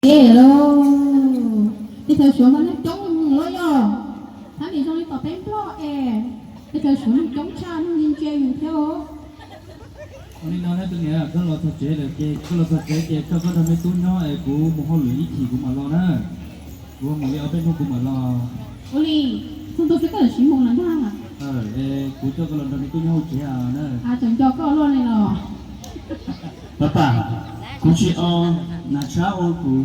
Ces lauj, teb chaws Suav mas neeg coob mus lawm yog, tab sis zoo li tom peb Nplog es teb chaws Suav neeg coob tshaj, neeg ntsia yus thiab os. Ua li no na tus niam, koj los txog tsev lawm ces, koj los txog tsev ces koj, koj nrog me tub nyob es kuv mus hauj lwm ib chim kuv mam los na. Kuv mus li ob peb hnub kuv mam los. Ua li, txog ntua xwb koj yuav siv mus lawm ntag. Es kuv coj koj los nrog me tub nyob hauv tsev na. Tseem nco koj luaj li los. Pab pam, kuv tsis ua nas tshab ua kuv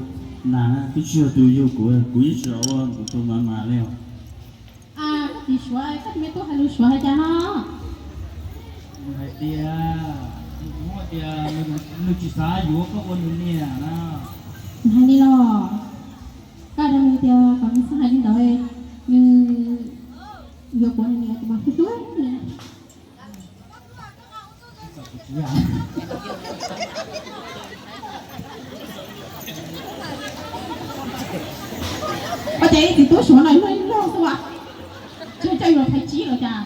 nas na, twb tsis yog tus yug kuv, kuv yeej tsis ua kuv tus mas mas li os. Koj txiv Suav, koj tus me tub hais lus Suav hais cas no? Nws hais tias, nws hais tias nws tsis xav yuav koj ua nws niam na. Nws hais li los, koj hais rau nws tias kom nws txhob hais li ntawd, nws yuav kuv ua nws niam kuv mas hlub hlub nws. Ua cas ib txiv tub Suav no ib leeg xwb as, tsis coj yus los thaiv tsib los cas?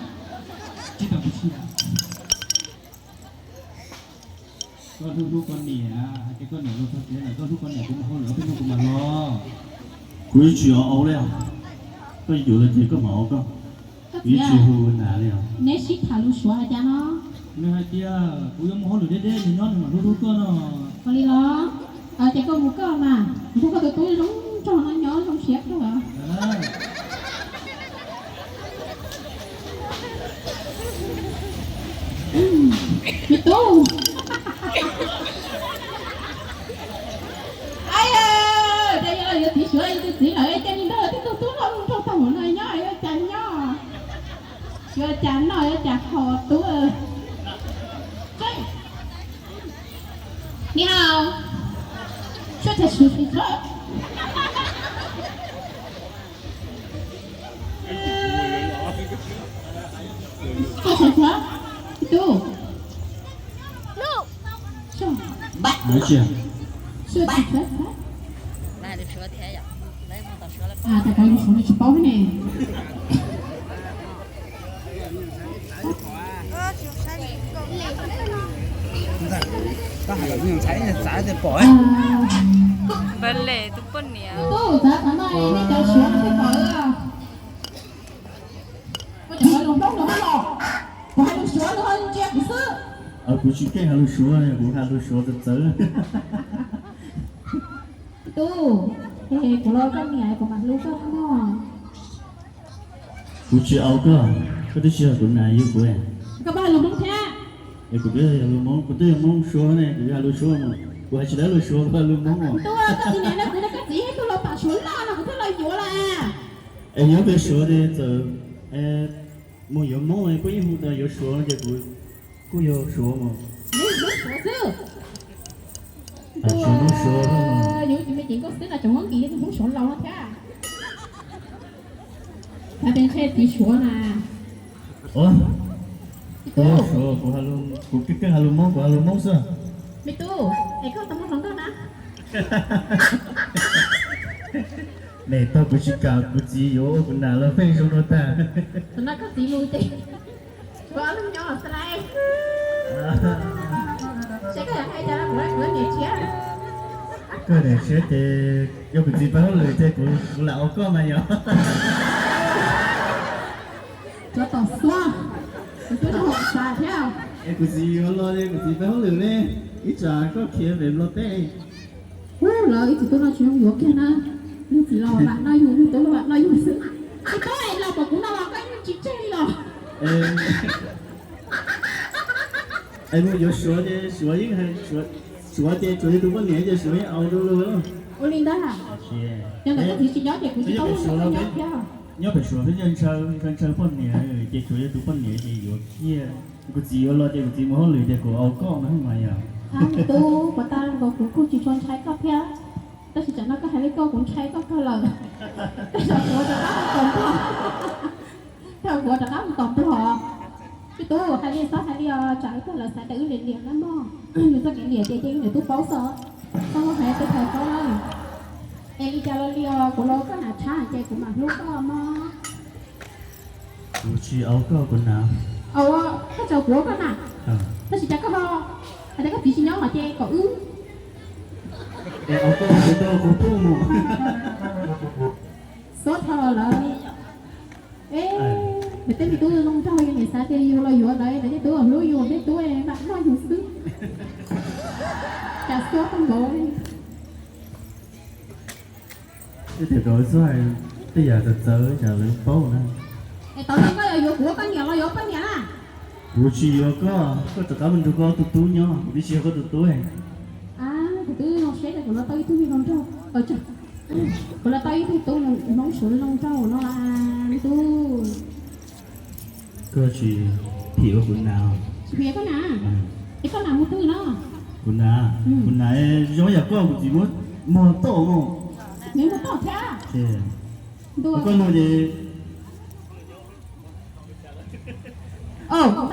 Koj hlub hlub koj niam, hais tias koj niam los txog tsev lawm koj hlub koj niam, kuv mus hauj lwm ob peb hnub kuv mam los. Kuv yeej tsis ua li os, koj yuav los ces koj mam ua koj, kuv yeej tsis hu nas li os. Neb sib tham lus Suav hais cas no? Nws hais tias kuv yuav mus hauj lwm deb deb, nws nyob nws mam hlub hlub koj no. Ua li los, ces koj mus koj mas, kuv pom koj tus tub zoo nraug no nyob zoo siab kawg. Me tub, yog yuav txiv Suav yus tus txiv lawm, cia li nrog lawv tej tug tub noj zoo nraug tag mus no nyob yuav cas nyob, yuav cas noj yuav cas haus tub. Ni hao, suav cas sw sw suav. Suav cas suav, tub. Suav cas suav. Tab kav lus Suav no tsis paub thiab ne. Npawg Lem tus poj niam. Tub, txav txav no nej cov Suav no thiaj kom. Kuv hais lus Hmoob nws ho los, kuv hais lus Suav nws ho ntsia kuv xwb. Kuv tsis keej hais lus Suav, kuv hais lus Suav txawv txawv. Tub, es kuv los koj niam kuv mam hlub koj mog. Kuv tsis au koj, koj twb tsis yog kuv nas yug kuv. Koj puas hais lus Hmoob thiab? Es kuv twb yog lus Hmoob, kuv twb yog Hmoob Suav ne, kuv yuav hais lus Suav mus. Kuv hais tsis tau lus Suav, kuv hais lus Hmoob mus. Tub, koj txiv niam no kuv, koj txiv tuaj los pam Suav loj no kuv thiaj los yuav lawm. Es yuav pem Suav ces txawm mus yuav Hmoob los puab yeej hu tau yuav Suav no ces kuv kuj yuav Suav mus. Suav xwb. Tsis Hmoob Suav, yus tus me cev nkauj xwb no tseem muab nkim li tus Hmoob Suav laus no thiab. Hais tias ntshe txiv Suav na. Suav, kuv, kuv kawg hais lus Hmoob, kuv hais lus Hmoob xwb. Me tub, es koj tau muaj hluas nkauj na? Niam tau kuv tsis kam kuv txiv yuav ua kuv nas los pheej zoo dua tag. Tam no koj txiv mus ces kuv ob leeg nyob xwb lauj. Seb koj yuav hais cas rau kuv, kuv niam tshiab. Koj niam tshiab ces yog kuv txiv pab hauj lwm ces kuv, kuv lam ua koj mas yog. Cov tom xuab, kuv twb tsis hais xav thiab. Es kuv txiv yuav los es kuv txiv pab hauj lwm ne, ib tsam koj khiav pem Nplog teb. Ub, lawv ib txiv tub no tsis zoo yuav kiag na. Leej txiv los lam noj yus, leej tub los lam noj yus xwb. Txiv tub es los pom kuv no los koj yeej tsis tseg li los. Es mus yuav Suav ces Suav yeej, Suav ces tsuas yog tus poj niam ces Suav yeej au dua lug. Ua li ntag. Yog ntawm koj txiv tsis nyob ces kuv tsis tau ua Suav nyob thiab. Nyob pem Suav peb ntshaw ntshaw ntshaw poj niam ces tsuas yog tus poj niam ces yuav kiag. Kuv txiv yuav los ces kuv txiv mus hauj lwm ces kuv au koj no mas yog. Tub, puas tas nkaus kuv kuj tsis tshua ntshai koj thiab, tab sis tsam no koj hais li koj kuv ntshai koj kawg lawm. Tej zaum kuv rov qab mus tom Nplog, tej zaum kuv rov qab mus tom Nplog. Tub, hais li txhob hais li os, tsam ib pliag lawv xav tias wb liam liam na mog. Nws txoj kev liam ces cia wb niam tub paub xwb, txhob muab hais tej hais paub na. Es li cas los li os, kuv los koj nam tshab ces kuv mam hlub koj mog. Kuv tsis au koj kuv nam. Au, koj tsis au kuv ua koj nam. Tab sis cas koj ho hais tias koj txiv tsis nyob los ces kom wb Es ob koj tus tub kuv pub mus. Xob tho lawm. Es, nws tej me tub zoo nraug, yus nim xav tias yus los yuav lawv, nws tej tub hlub yus, tej tub mam noj yus xwb. Cas xob kawg nkaus li. Ib txhia rau xwb, tej yam txawv txawv tsam lawv paub na. Es tau li koj yuav yuav kuv ua koj niam los yuav ua poj niam na? Kuv tsis yuav koj, koj rov qab mus nrog koj tus tub nyob, kuv twb tsis yog koj tus tub. Kuv twb zoo siab tias kuv los tau ib tug me hluas nraug, kuv los tau ib tug tub Hmoob Suav zoo nraug no me tub. Koj tsis phim ua kuv nas? Tsis phim koj nas? Es koj nas mus twg no? Kuv nas, kuv nas zoo yam koj, kuv txiv muab muag toj no. Nws muag toj thiab? Koj mus ces.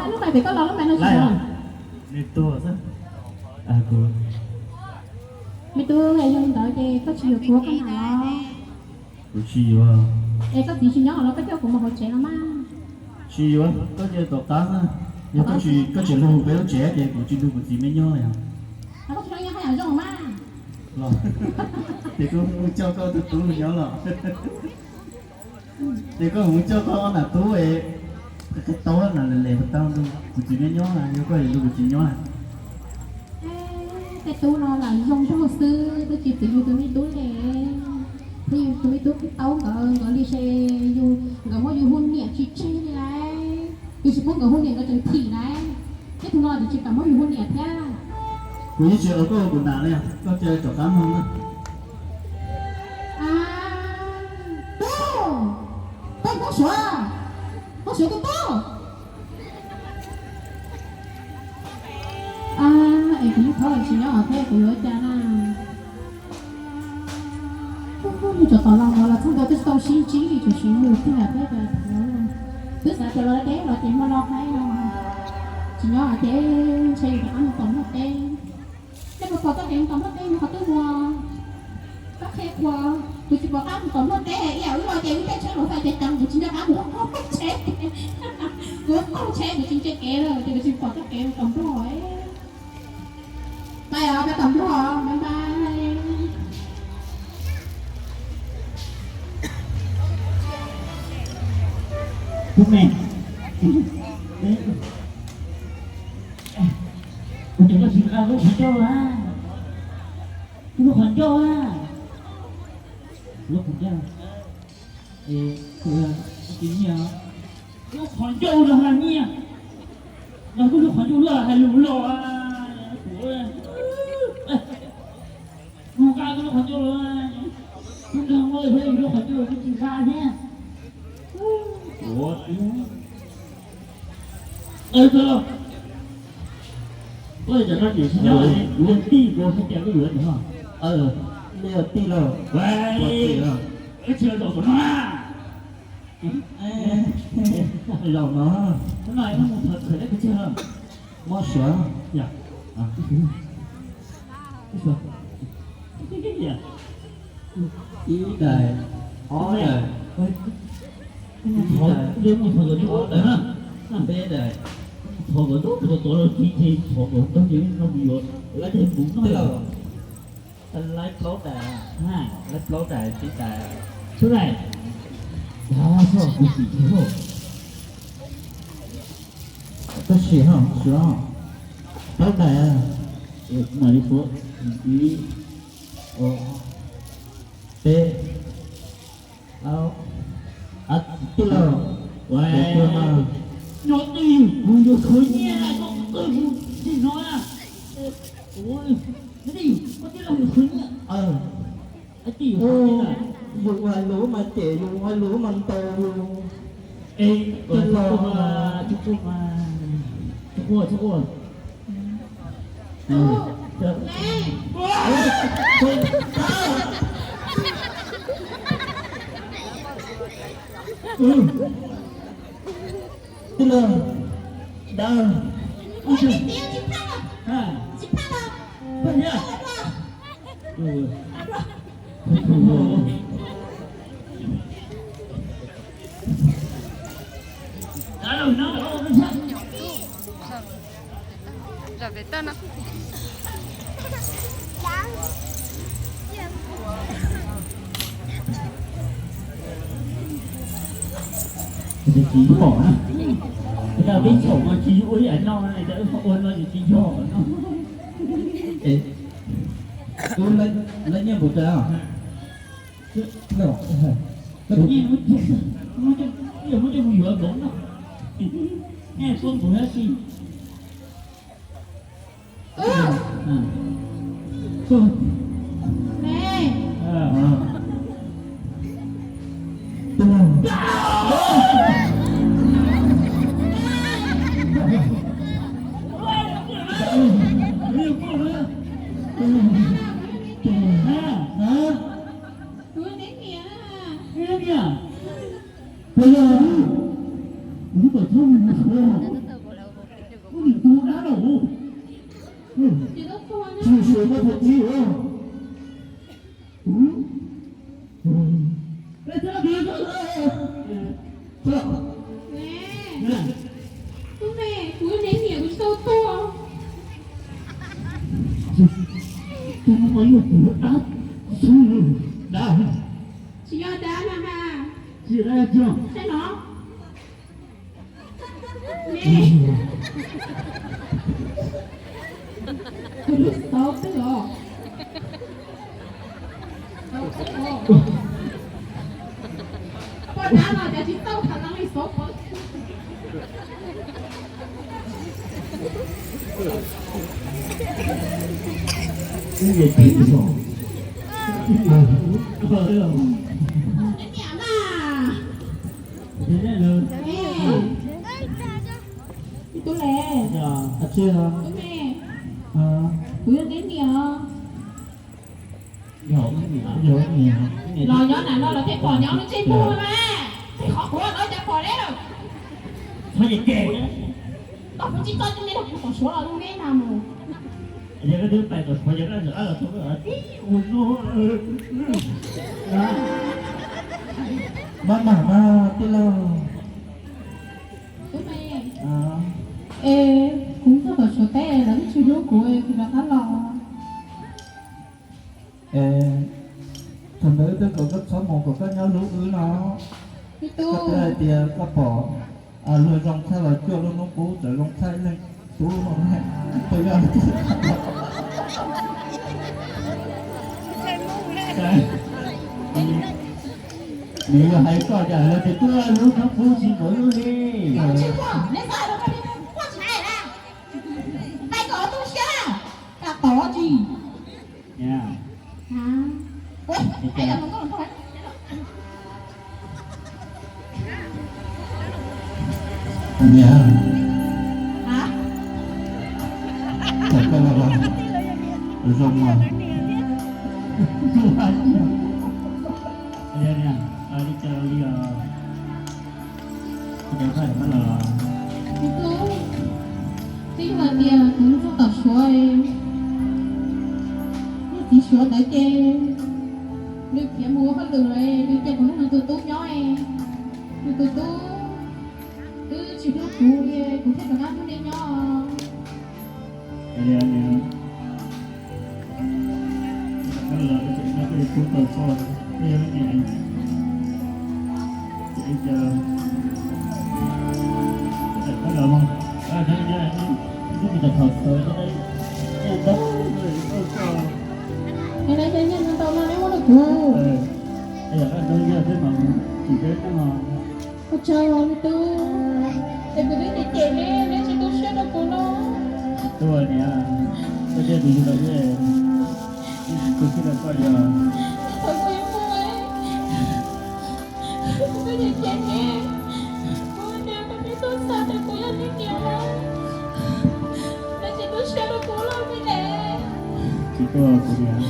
Lub pais pem koj los lub pais no tsis. Nws tuag xwb. Me tub, yog li ntawd ces koj tsis yuav kuv ua koj nas los? Kuv tsis yuav. Es koj txiv tsis nyob los koj coj kuv mus hauv tsev los mas. Tsis yuav, koj cia tom qab na. Yog koj tsis los hu peb lub tsev ces kuv tsis nrog kuv txiv me nyob li os. Los, ces koj mus coj koj tus tub nyob los. Ces koj mus coj koj ob nam tub es qe qe taub na, le le puas tau nrog kuv txiv me nyob na, yog koj yuav nrog kuv txiv nyob na. Tej tub no lam zoo nraug xwb, twb tsis piv yus tus me tub li. Thiab yus tus me tub kuj taub nkawd, nkawd li se yus, nkawd muab yus hu niam tsis tseg li lauj. Yus tsis pub nkawd hu niam nkawd tseem thim lauj. Thiab tus no tseem tsis kam muab yus hu niam thiab. Kuv yeej tsis ua koj ua kuv nas li, koj cia li rov qab mus na. Tub, tub Hmoob Suav, Hmoob Suav tub tub. Es kuv yeej thov tsis nyob thiab kuv yuav ua cas na. Nws tseem tom los mus los txog ntua twb tsis tau sib ntsib li, tseem sib nug thiab thiab. Twb xav tias los deb los ces muaj lo haib no. Tsis nyob ces ntshe yus rov qab mus tom Nplog teb. Nej puas pom txoj kev mus tom Nplog teb nws qhov twg mus? Koj qhia kuv, kuv tsis pom qab mus tom Nplog teb, ib yam wb los ces wb caij tsheb hluav taws ces ceev, kuv tsis nco qab mus qaug tsheb. Kuv qaug tsheb kuv tsis ntsia kev lawm ces kuv tsis pom txoj kev mus tom Nplog. Peb peb tom Nplog, bye bye. Tus me, kuv cov koj tsis nqa lub qhov ncauj a, lub qhov ncauj a, lub qhov ncauj. Lub qhov ncauj no hais nyiaj, no kuj lub qhov ncauj loj hais lus los. Mus nqa kuv lub qhov ncauj los, kuv nrog muaj lub qhov ncauj kuv tsis nqa thiab. Ua, ua tij, ua tij los, ua tij los, ua tij los. Zaum no, hnub no mus thov khawm dab tsi tseg? Muab suav, ib daim, ob daim, ib daim, ob daim, peb daim, thov kom tod los tsis thov kom tod ces no mus yuav, laib plaub daim, laib plaub daim, peb daim, tab sis ho suav, plaub daim, mam li suav, ib, peb, tij laug, nyob twj ywm kuv yuav khaws nyiaj na, koj qw kuv tsis hnov na. Nyob twj ywm koj tij laug yuav khaws nyiaj. Yus hais lus mas cem, yus hais lus mas ntaus yus. Tij laug, tij laug, tij laug. Tij laug, dawb, ib tug, pab thiab. Zam pem toj no. Zam pem toj no. Ces tsis yog na. Tau peb thaum no tsis ua ib yam no, ua no ces tsis yog no. Tub, lawv nyiaj npaum cas? Nyiaj muab coj mus yuav npaum no. Nyiaj tuaj npaum no xwb. Kuv neb niam. Kuv yog, kuv twb tau txhob mus suav, kuv nim tus dab laug, tsis suav koj tus txiv os. Kuv me, kuv neb niam kuv tsis tau tuag. Tus no mas yog kuv dab xwb, dab. Tsis yog dab na ha. Tsis yog dab, yog tiag. Saib no. Tau twb os. Tau twb os. Poj dab no cas tsis tau tham no li xov pov. Neb niam na. Tub le. Tub me. Kuv yog neb niam os. Los nyob nram no los thiaj pom nyob lub ntsej muag mas. Tej qhov quav no cas pom deb lawm. Txhob ye ke. Koj kuv tsis txo coj me rau kuv tom Suav los lub neb na mus. Yog koj twb pais tom Suav yog koj tseem ab los tau tib ua no. Maj mam mas tij laug. Es kuv tuaj tom Suav teb lawv twb tsis hlub kuv, kuv rov qab los. Es thaum ntawd wb twb kom koj txhob mus, kom koj nyob hlub wb no. Koj twb hais tias koj pom luag zoo tshaj los cuaj lub hnub qub txawm zoo tshaj ib leeg tub no. Tau yog nws yog hais koj cas los tias cuaj lub hnub qub tsis nkawd lub li. Tau tsis Niam, thaum koj los zoo mas. Li cas li os? Koj cov pab mab los? Twb yog hais tias kuv tuaj tom Suav, niag txiv Suav ntawd ces nws khiav mus ua hauj lwm lawm, nws cia kuv nrog nws tus tub nyob. Nws tus tub twb tsis hlub kuv li, kuv thiaj rov qab hlub nej nyob. Nyob nyob nyob ntau no neb muab rau kuv. Ua tsaug me tub, es kuv twb cem cem neb, neb tsis tu siab rau kuv no. Tub niam, koj thiaj tus yug los yog, tu siab rau koj yog. Thaum kuv yuav mus, kuv twb cem cem neb, kuv tias kom neb txhob xav tias kuv yog neb niam lawm, neb tsis tu siab rau kuv los me ne. Tsis tuag kuv niam.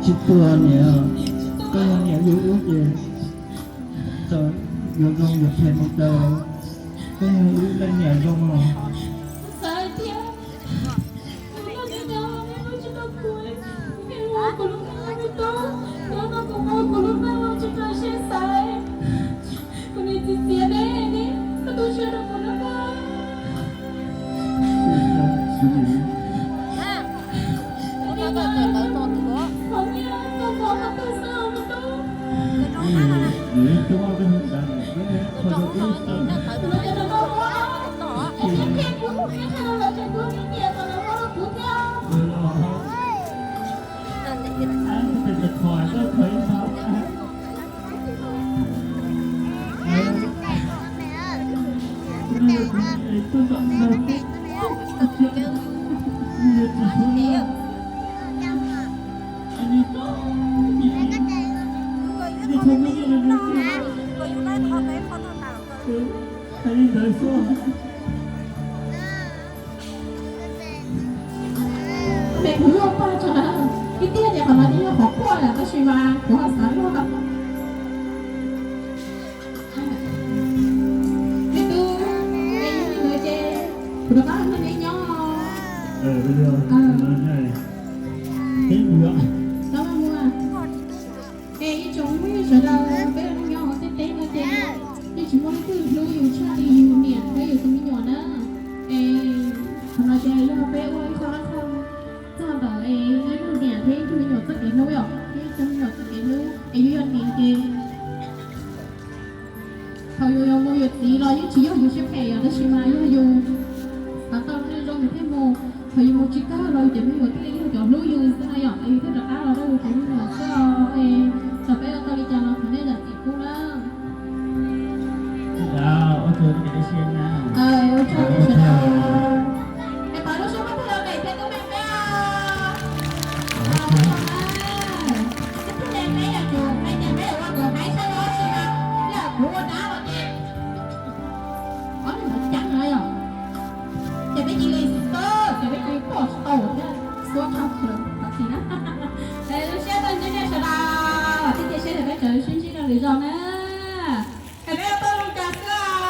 Tsis tuag niam, koj yog niam yug wb ces txawm yuav zoo yuav phem mus cas los koj yog wb leej niam zoo os. Mem kuv luaj paj tso na, ib tiag ces qhov no ces yog qhov quaj lawm tab sis mas kuv ho xav luaj. Ib tug, es yog li ntawd ces kuv rov qab los nrog neb nyob. Txhob mus. Es ib tsoom phooj ywg sawv daws, peb los nyob hauv ntiaj teb no ces yeej tsis muaj leej twg hlub yus tshaj li yus niam thiab yus tus me nyuam na. Es qhov no ces yog peb ua ib qho qhov txog ntawm es ib tug niam thiab ib tug me nyuam txoj kev hlub yom, thiab ib tug me nyuam txoj kev hlub es yus yog niam ces thaum yus yuav mus yuav txiv los yeej tsis yog yus siab phem yom, tab sis mas yog yus xav tau zoo zoo yus thiaj mus. Thaum yus mus tsis kawg los yus cov me nyuam thiaj li yog cov hlub yus xwb na yom, es yus thiaj rov qab los rau yus cov me nyuam xwb os. Es txawm peb ua tau li cas los thov nej zam txim pub na. Ua tsaug nej sawv daws. Es pab lub suab pab pawg los daim thiab tub me peb os. Tus me peb yog tus me ces peb yuav ua tus haib saib los tsis yog, yog kuv ua dab los ces ob niag ntawd ceeb no yom. Ces peb cia li xwb, ces peb cia li pom tsis tau thiab, xuab tag plaws txaus ntshai na. Es zoo siab tau ntsib nej sawv daws, thiab cia siab tias peb tseem sib ntsib rau lwm zaus na.